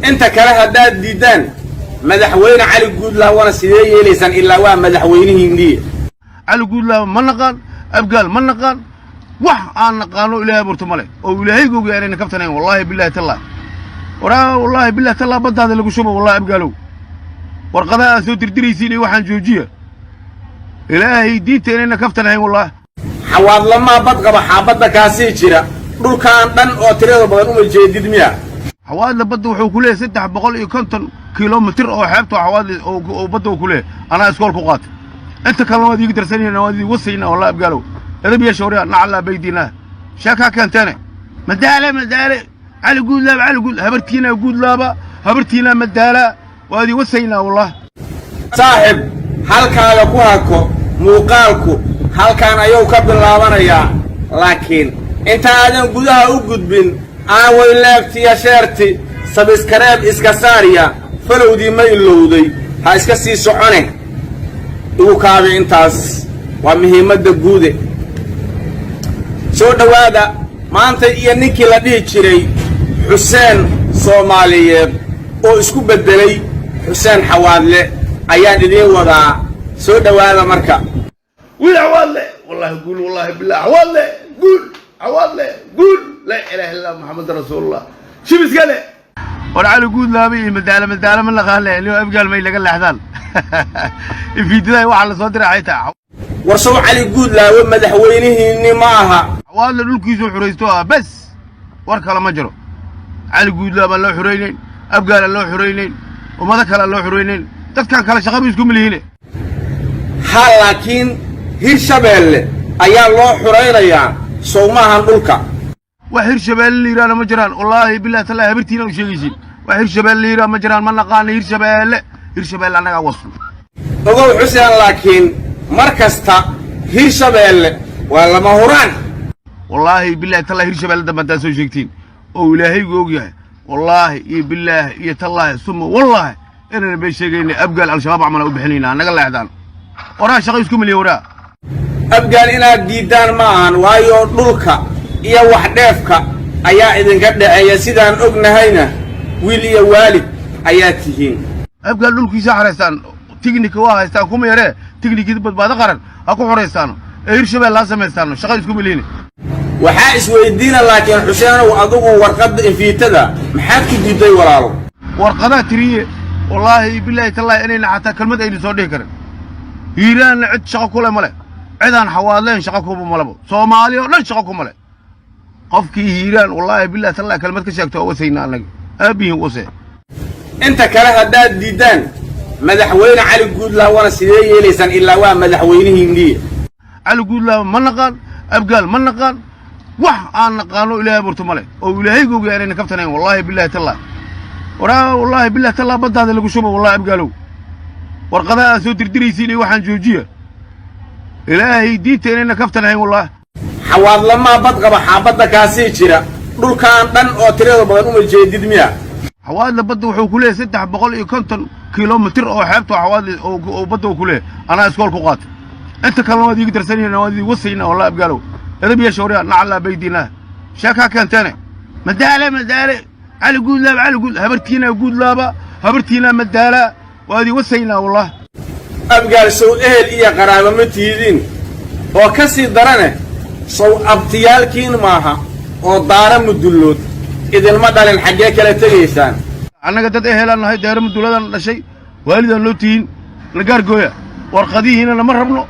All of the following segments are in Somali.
Inta kale haddaad diiddaan, Madaxweyne Cali Guudlaawana sidee yeelaysaan? Ilaa waa madaxweynihiinnii. Cali Guudlaaba ma naqaan, Abgaal ma naqaan. Wax aan naqaano Ilaahay abuurto male oo Ilaahayga aanayna kaftanayn. Wallaahi, billahi, tallahi, waraa, wallaahi, billahi, tallahi, baddaada lagu shubo. Wallahi, Abgaalow, warqadaha aad soo dirdiraysiin iyo waxaan joojiya. Ilaahay diinta inayna kaftanahayn, wallahi. Xawaadlamaa bad qaba, xaabadda kaasii jira. Dhulkaan dhan oo tirada badan uma jeedid miya? Xawaadle badda wuxuu ku leeyahay 350 kilomitir oo xeebta Xawaadle oo badda uu ku leeyahay. Anaa iskool ku qaatay. Inta kalena waad iiga darsanayna, waad iiga wasaynaa. Wallahi, Abgaalow, edab yeesha. Waryaa, nacallaa baydiinaa, sheekaa keenteene. Madaale, Madaale, Cali Guudlaaba, Cali Guud, habartiinaa Guudlaaba, habartiinaa Madaalaa, waad ii wasaynaa, wallahi. Saaxib, halkaaga ku hako. Muuqaalku halkaan ayuu ka bilaabanayaa, laakiin inta aadan gudaha u gudbin, aaway like-tiya, share-ti, subscribe iska saariya, followdii ma ilowday? Ha iska sii socone, igu kaabi. Intaas waa muhiimadda guude. Soo dhowaada. Maanta iyo ninkii la dhihi jiray Xuseen Soomaaliyeed oo isku beddelay Xuseen Xawaadle ayaan idiin wadaa. Soo dhowaada marka. Wiil Xawaadle, wallahi guul, wallahi billah, Xawaadle guul, Xawaadle guul, laa ilaaha illa Maxamed rasuulullah. Shibiskale war Cali Guudlaaba iyo Madaale, Madaale ma naqaane liyo. Abgaal may laga leexdaan ifiididahay waxaa la soo diray xaytaa. Warsow Cali Guudlaawe madaxweynihiinni ma aha? Xawaadle dhulkiisu xuraysto ah bes, war kale ma jiro. Cali Guudlaabaan loo xuraynayn, Abgaalaan loo xuraynayn, ummado kale aan loo xuraynayn. Dadkan kale shaqaba isku milihiine. Ha, laakiin Hirshabeelle ayaa loo xuraynayaa, sow maahan dhulka? Wax Hirshabeelle la yidhahna ma jiraan. Wallaahi, billahi, tallahi, habartiina u sheegaysiin. Wax Hirshabeelle la yidhaha ma jiraan, ma naqaana Hirshabeelle. Hirshabeelle annagaa wasfo. Ogow Xuseen, laakiin mar kasta Hirshabeelle waa lama huraan. Wallaahi, billahi, tallahi, Hirshabeelle dambe haddaad soo sheegtiin oo Ilaahaygu og yahay, wallaahi iyo billaahi iyo tallaahi suma wallaahi inayna bay sheegayna. Abgaal Al-Shabaab camal u bixinayna, naga leexdaan. Waraa, shaqo isku miliya, waraa. Abgaal inaad diiddaan ma ahan, waayo dhulka iyo waxdheefka ayaa idinka dhaxeeya. Sidaan ognahayna wiil iyo waalid ayaa tihiin. Abgaal dhulkiisa xaraystaan, tignika waa haystaan kuma yaree. Tignikii Badbaado Qaran ha ku xoraystaan ee Hirshabelle ha samaystaan. Shaqo isku miliina. Waxaa isweydiina laakiin, Xuseenow, adigu warqadda infiitada maxaad ku diidday, walaalo? Warqadaha tiriye, wallaahi, bilaahi, tallaahi, inayna xataa kelmad ayna soo dhihi karin. Hiiraanna cid shaqo kule ma leh, cidaan Xawaadleen shaqo kuma malebo, Soomaali oo dhan shaqo kuma leh. Qofkii Hiiraan, wallaahi, billahi, tallahi, kelmad ka sheegto waa wasayna annaga, aabbihin wase. Inta kale haddaad diiddaan, Madaxweyne Cali Guudlaawana sidee yeelaysaan? Ilaa waa madaxweynihiinnii. Cali Guudlaaba ma naqaan, Abgaal ma naqaan. Wax aan naqaano Ilaahay abuurto ma leh oo Ilaahayga og yahay inayna kaftanayn. Wallaahi, billahi, tallahi, waraa, wallaahi, billahi, tallahi, baddaada lagu shubo. Wallahi, Abgaalow, warqadaha aad soo dirdiraysiin iyo waxaan joojiya. Ilaahay diinta inayna kaftanahayn, wallahi. Xawaadlamaa bad qaba, xaabadda kaasii jira. Dhulkaan dhan oo tirada badan uma jeedid miya? Xawaadle badda wuxuu ku leeyahay 350 kilomitir oo xeebta Xawaadle oo badda uu ku leeyahay. Anaa iskool ku qaatay. Inta kalena waad iiga darsanayna, waad iiga wasaynaa. Wallahi, Abgaalow, edab yeesha. Waryaa, nacallaa baydiinaa, sheekaa keenteene. Madaale, Madaale, Cali Guudlaaba, Cali Guud, habartiinaa Guudlaaba, habartiinaa Madaalaa, waad ii wasaynaa, wallahi. Abgaal sow ehel iyo qaraabo ma tihidiin? Oo ka sii darane, sow abtiyaalkiin maaha oo Daara Mudullood idinma dhalin? Xaggee kala tegaysaan? Annaga dad ehelaan nahay, Deero Muduladaan dhashay, waalidaan loo tihiin. La gaargooya. Warqadihiina ma rabno,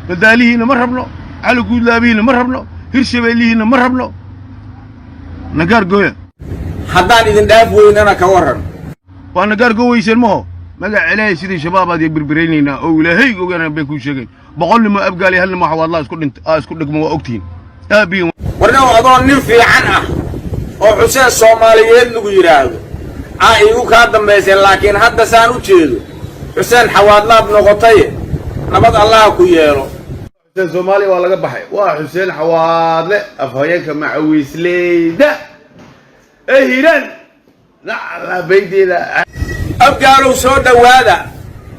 Madaalihiina ma rabno, Cali Guudlaabihiina ma rabno, Hirshabeellihiina ma rabno. Nagaargooya. Haddaan idin dhaaf weynana ka warran? Waa nagaargoo weyseen maho. Magac Ilaahay, sidii Shabaabaad iyo birbiraynaynaa oo Ilaahay ogana bay kuu sheegeen. 100 nimo Abgaali, hal nimo Xawaadlaa isku dhint aa isku dhigmo, waa ogtihiin aabiin. Warnow, adoo nin fiican ah oo Xuseen Soomaaliyeed lagu yidhaahdo aa iigu kaa dambayseen, laakiin hadda saan u jeedo Xuseen Xawaadlaad noqotaye. Nabad Allaha ku yeelo. Xuseen Soomaaliya waa laga baxay. Waa Xuseen Xawaadle, afhayeenka macawiisleyda ee Hiiraan, nacla baydeeda. Abgaalow, soo dhowaada.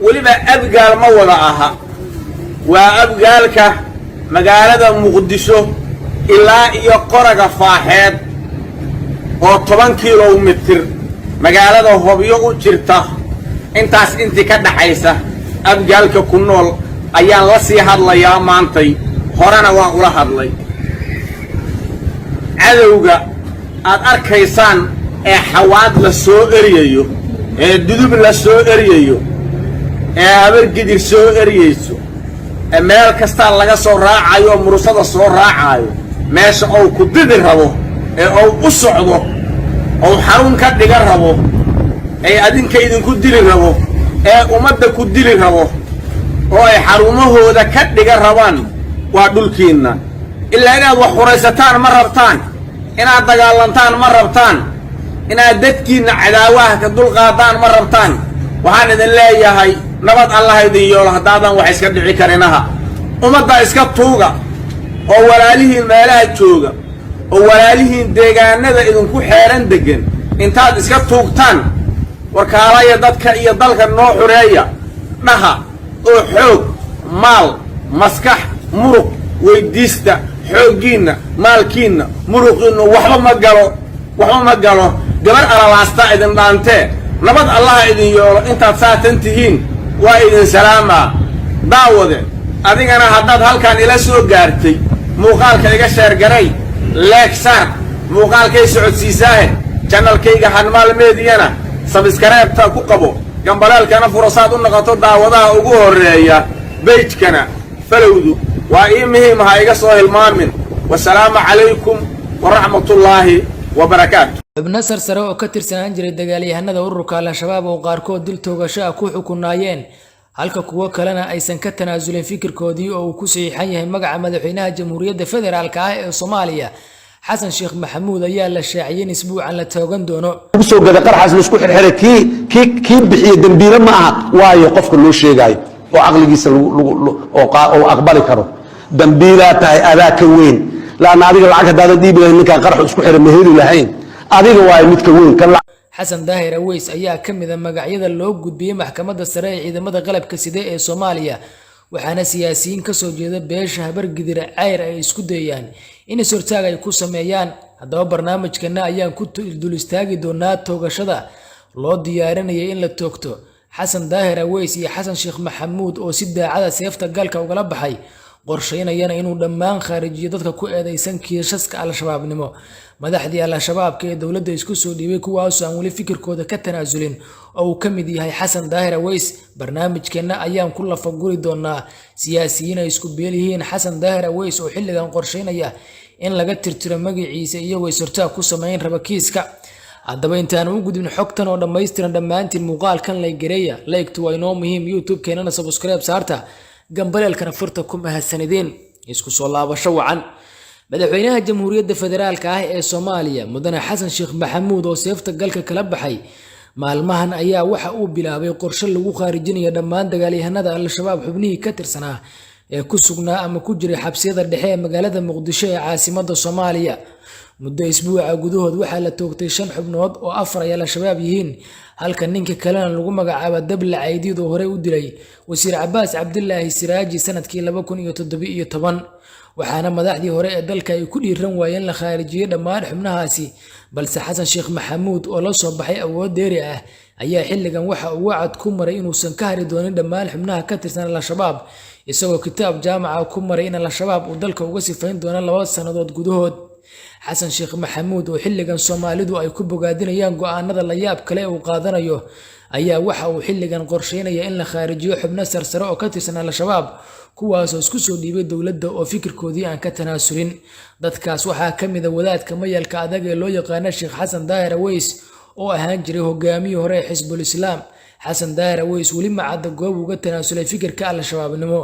Weliba Abgaal ma wada aha, waa Abgaalka magaalada Muqdisho ilaa iyo Qoraga Faaxeed oo 10 kilomitir. Magaalada Hobyo u jirta intaas intii ka dhaxaysa Abgaalka ku nool ayaan la sii hadlayaa maantay, horena waan ula hadlay. Cadowga aad arkaysaan ee Xawaad la soo eryayo, ee Dudub la soo eryayo, ee Habargidir soo eryayso, ee meel kastaa laga soo raacayo oo Murusada soo raacaayo, meesha ou ku didi rabo ee ou u socdo, ou xarun ka dhiga rabo, ee adinka idinku dili rabo, ee ummadda ku dili rabo, oo ay xarumahooda ka dhiga rabaan, waa dhulkiinna. Ilaa inaad wax xuraysataan ma rabtaan, inaad dagaalantaan ma rabtaan, inaad dadkiinna cadaawaha ka dulqaadaan ma rabtaan. Waxaan idin leeyahay, nabad Allaha idin yoolo. Haddaadan wax iska dhici karinaha, ummadda iska tuuga oo walaalihiin meelaha jooga oo walaalihiin deegaanada idinku xeeran deggan intaad iska tuugtaan, warkaalaya dadka iyo dalka noo xureeya dhaha, oo xoog, maal, maskax, muruq weydiista. Xooggiinna, maalkiinna, muruqiinnu waxba ma galo, waxba ma galo. Gabar alalaastaa idin dhaantee. Nabad Allaha idin yoolo intaad saatan tihiin. Waa idin salaamaa. Daawade, adigana haddaad halkan ila soo gaartay, muuqaalka iga share garay, like saar, muuqaalkay socodsiisaahe. Channelkayga Hanmaal Mediana subscribeta ku qabo, gambaleelkana furasaad u noqoto daawadaha ugu horreeya. Pagekana followdu waa ii muhiim, ha iga soo hilmaamin. Wasalaamu calaykum waraxmatullaahi wabarakaatu. Xubno sarsare oo ka tirsanaan jiray dagaalyahanada ururka Al-Shabaab oo qaarkood dil toogasho ah ku xukunaayeen, halka kuwo kalena aysan ka tanaasulin fikirkoodii, oo uu ku saxiixan yahay magaca madaxweynaha Jamhuuriyadda Federaalka ah ee Soomaaliya Xasan Sheekh Maxamuud, ayaa la shaaciyay in isbuucan la toogan doono. Ugu soo gada qaraxaas laisku xirxiray, kii bixiye dembiile ma aha, waayo qofka loo sheegaayo oo caqligiisa oo aqbali karo, dambiilaa tahay, adaa ka weyn laanna adiga lacag haddaadan dhiibi lahayn, ninkaan qaraxu isku xiray ma heli lahayn. Adiga waayo midka weyn kan. Xasan Daahir Aweys ayaa ka mid a magacyada loo gudbiyey Maxkamadda Sare ee Ciidamada Qalabka Side ee Soomaaliya, waxaana siyaasiyiin kasoo jeeda beesha Habargidir Cayr ay isku dayayaan in is-hortaag ay ku sameeyaan. Haddaba, barnaamijkana ayaan ku dul istaagi doonaa toogashada loo diyaarinayay in la toogto Xasan Daahir Aweys iyo Xasan Sheekh Maxamuud oo si daacada seefta galka ugala baxay, qorsheynayana inuu dhammaan khaarijiyo dadka ku eedeysan kiisaska Al-Shabaabnimo, madaxdii Al-Shabaabka ee dowladda isku soo dhiibay, kuwaasoo aan weli fikirkooda ka tanaasulin oo uu ka mid yahay Xasan Daahir Aweys. Barnaamijkeenna ayaan ku lafaguri doonaa siyaasiyiin ay isku beel yihiin Xasan Daahir Aweys oo xilligan qorsheynaya in laga tirtiro magaciisa, iyagoo is-hortaag ku sameyn raba kiiska. Haddaba, intaan u gudbin xogtan oo dhammaystiran, dhammaantiin muuqaalkan like gareeya, liketu waa inoo muhiim. YouTube-keenana subscribe saarta, gambaleelkana furta. Ku mahadsanideen. Isku soo laabasho wacan. Madaxweynaha Jamhuuriyadda Federaalka ah ee Soomaaliya, Mudane Xasan Sheekh Maxamuud, oo seefta galka kala baxay maalmahan, ayaa waxa uu bilaabay qorshe lagu khaarijinayo dhammaan dagaalyahanada Al-Shabaab xubnihii ka tirsanaa ee ku sugnaa ama ku jiray xabsiyada dhexe ee magaalada Muqdisho ee caasimada Soomaaliya. Muddo isbuuca gudahood waxaa la toogtay shan xubnood oo afar ay Al-Shabaab yihiin, halka ninka kalena lagu magacaabo Dable Caydiid oo horey u dilay Wasiir Cabaas Cabdilaahi Siraaji sanadkii 2017. Waxaana madaxdii hore ee dalka ay ku dhiiran waayeen la khaarijiyey dhammaan xubnahaasi, balse Xasan Sheekh Maxamuud oo la soo baxay awood dheeri ah ayaa xilligan waxa uu wacad ku maray inuusan ka hari doonin dhammaan xubnaha ka tirsan Al-Shabaab, isagoo kitaab jaamaca ku maray in Al-Shabaab uu dalka uga sifayn doono 2 sannadood gudahood. Xasan Sheekh Maxamuud oo xilligan Soomaalidu ay ku bogaadinayaan go'aanada la yaab kale uu qaadanayo, ayaa waxa uu xilligan qorsheynaya in la khaarijiyo xubno sarsare oo ka tirsan Al-Shabaab, kuwaasoo isku soo dhiibay dowladda oo fikirkoodii aan ka tanaasulin. Dadkaas waxaa ka mid a wadaadka mayalka adag ee loo yaqaano Sheekh Xasan Daahir Aweys oo ahaan jiray hogaamiyii hore ee Xisbul Islaam. Xasan Daahir Aweys weli ma cadda goob uga tanaasulay fikirka Al-Shabaabnimo,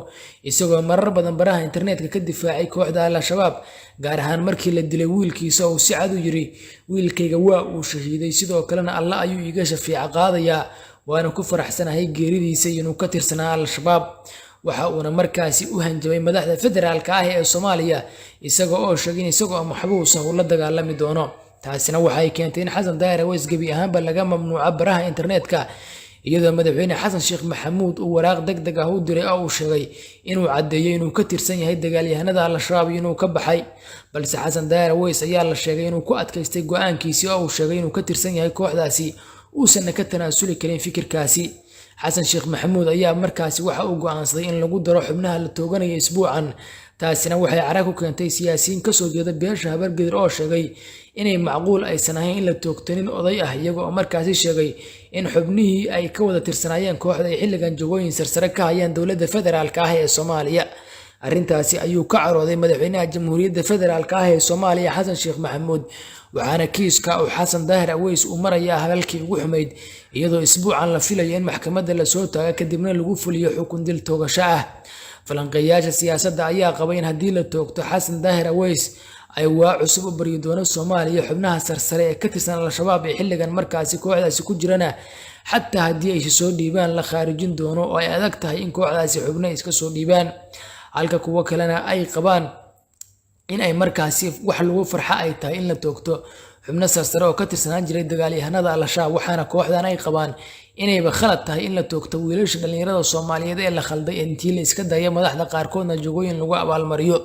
isagoo marar badan baraha internetka ka difaacay kooxda Al-Shabaab, gaar ahaan markii la dilay wiilkiisa oo si cad u yiri: "Wiilkayga waa uu shahiiday, sidoo kalena Alla ayuu iiga shafiico qaadayaa, waana ku faraxsanahay geeridiisa iyo inuu ka tirsanaa Al-Shabaab." Waxa uuna markaasi u hanjabay madaxda federaalka ah ee Soomaaliya, isaga oo sheegay in isagoo maxbuus ah uu la dagaalami doono. Taasina waxay keentay in Xasan Daahir Aweys gebi ahaanba laga mamnuuco baraha internetka, iyadoo madaxweyne Xasan Sheekh Maxamuud uu waraaq deg deg ah u diray oo uu sheegay inuu caddeeyo inuu ka tirsan yahay dagaalyahanada Al-Shabaab iyo inuu ka baxay. Balse Xasan Daahir Aweys ayaa la sheegay inuu ku adkaystay go-aankiisii oo uu sheegay inuu ka tirsan yahay kooxdaasi. Uusanna ka tanaasuli karin fikirkaasi. Xasan Sheekh Maxamuud ayaa markaasi waxa uu go'aansaday in lagu daro xubnaha la tooganaya isbuucan. Taasina waxay cara ku keentay siyaasiyiin kasoo jeeda beesha Habargidir oo sheegay inay macquul aysan ahayn in la toogto nin oday ah, iyaga oo markaasi sheegay in xubnihii ay ka wada tirsanaayeen kooxda ay xilligan jagooyin sarsare ka hayaan dowladda federaalka ah ee Soomaaliya. Arrintaasi ayuu ka carooday madaxweynaha Jamhuuriyadda Federaalka ah ee Soomaaliya, Xasan Sheekh Maxamuud, waxaana kiiska uu Xasan Daahir Aweys uu marayaa hadalkii ugu xumayd, iyadoo isbuucan la filayo in maxkamadda lasoo taago, kadibna lagu fuliyo xukun dil toogasho ah. Falanqeeyaasha siyaasadda ayaa qabay in haddii la toogto Xasan Daahir Aweys ay waa cusub u baryi doono Soomaaliya. Xubnaha sarsare ee ka tirsan Al-Shabaab ee xilligan markaasi kooxdaasi ku jirana, xataa haddii ay soo dhiibaan, la khaarijin doono oo ay adag tahay in kooxdaasi xubno iska soo dhiibaan, halka kuwo kalena ay qabaan in ay markaasi wax lagu farxa ay tahay in la toogto xubno sarsare oo ka tirsanaan jiray dagaalyahanada Al-Shabaab. Waxaana kooxdan ay qabaan inayba khalad tahay in la toogto wiilasha dhalinyarada Soomaaliyeed ee la khalday intii la iska daya madaxda qaarkoodna jagooyin lagu abaalmariyo.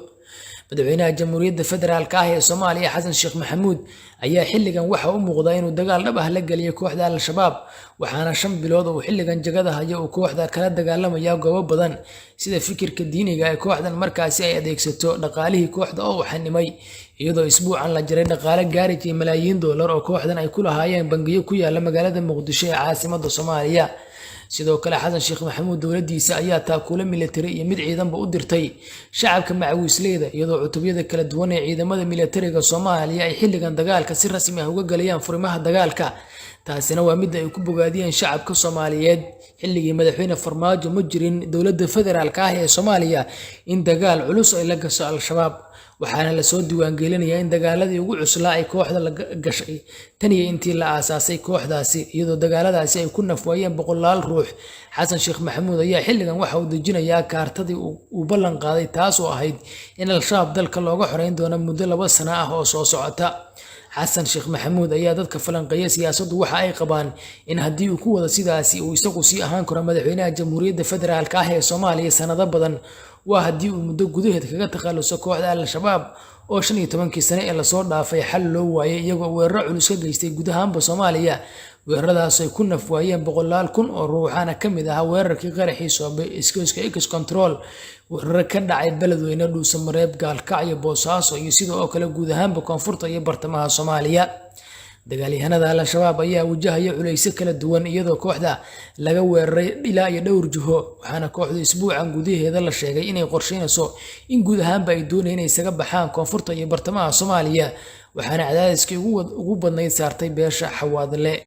Madaxweynaha Jamhuuriyadda Federaalka ah ee Soomaaliya, Xasan Sheekh Maxamuud, ayaa xilligan waxa u muuqdaa inuu dagaal dhab ah la geliyay kooxda Al-Shabaab, waxaana 5 bilood uu xilligan jagada hayo uu kooxda kala dagaalamaya goobo badan, sida fikirka diiniga ee kooxdan markaasi ay adeegsato, dhaqaalihii kooxda oo uu xanimay, iyadoo isbuucan la jaray dhaqaale gaari jiray malaayiin doolar oo kooxdan ay ku lahaayeen bangiyo ku yaala magaalada Muqdisho ee caasimadda Soomaaliya. Sidoo kale, Xasan Sheekh Maxamuud dowladiisa ayaa taakuulo militari iyo mid ciidanba u dirtay shacabka macawiisleyda, iyadoo cutubyada kala duwan ee ciidamada militariga Soomaaliya ay xilligan dagaalka si rasmi ah uga galayaan furimaha dagaalka. Taasina waa midda ay ku bogaadiyeen shacabka Soomaaliyeed. Xilligii madaxweyne Farmaajo ma jirin dowladda federaalka ah ee Soomaaliya in dagaal culus ay la gasho Al-Shabaab, waxaana lasoo diiwaangelinayaa in dagaaladii ugu cuslaa ay kooxda la gashay tan iyo intii la aasaasay kooxdaasi, iyadoo dagaaladaasi ay ku nafwaayeen boqolaal ruux. Xasan Sheekh Maxamuud ayaa xilligan waxa uu dejinayaa kaartadii uu ballan qaaday, taas oo ahayd in Al-Shabaab dalka looga xoreyn doono muddo 2 sano ah oo soo socota. Xasan Sheekh Maxamuud ayaa dadka falanqeeya siyaasaddu waxa ay qabaan in haddii uu ku wado sidaasi uu isagu sii ahaan karo madaxweynaha Jamhuuriyadda Federaalka ah ee Soomaaliya sanado badan. Waa haddii uu muddo gudaheed kaga takhaluso kooxda Al-Shabaab oo 15-kii sane ee lasoo dhaafay xal loo waayay, iyagoo weeraro culus ka geystay guud ahaanba Soomaaliya, weeraradaas ay ku nafwaayeen boqolaal kun oo ruuxaana ka mid ahaa weerarkii qaraxii Soobe, iskoyska Ex Control, weeraro ka dhacay Beledweyne, Dhuusamareeb, Gaalkacyo, Boosaaso iyo sidoo oo kale guud ahaanba koonfurta iyo bartamaha Soomaaliya. Dagaalyahanada Al-Shabaab ayaa wajahaya culaysyo kala duwan, iyadoo kooxda laga weeraray ilaa iyo dhowr jiho, waxaana kooxdu isbuucan gudaheeda la sheegay inay qorsheynayso in guud ahaanba ay doonayeen inay isaga baxaan koonfurta iyo bartamaha Soomaaliya, waxaana cadaadiskii ugu badnayd saartay beesha Xawaadle.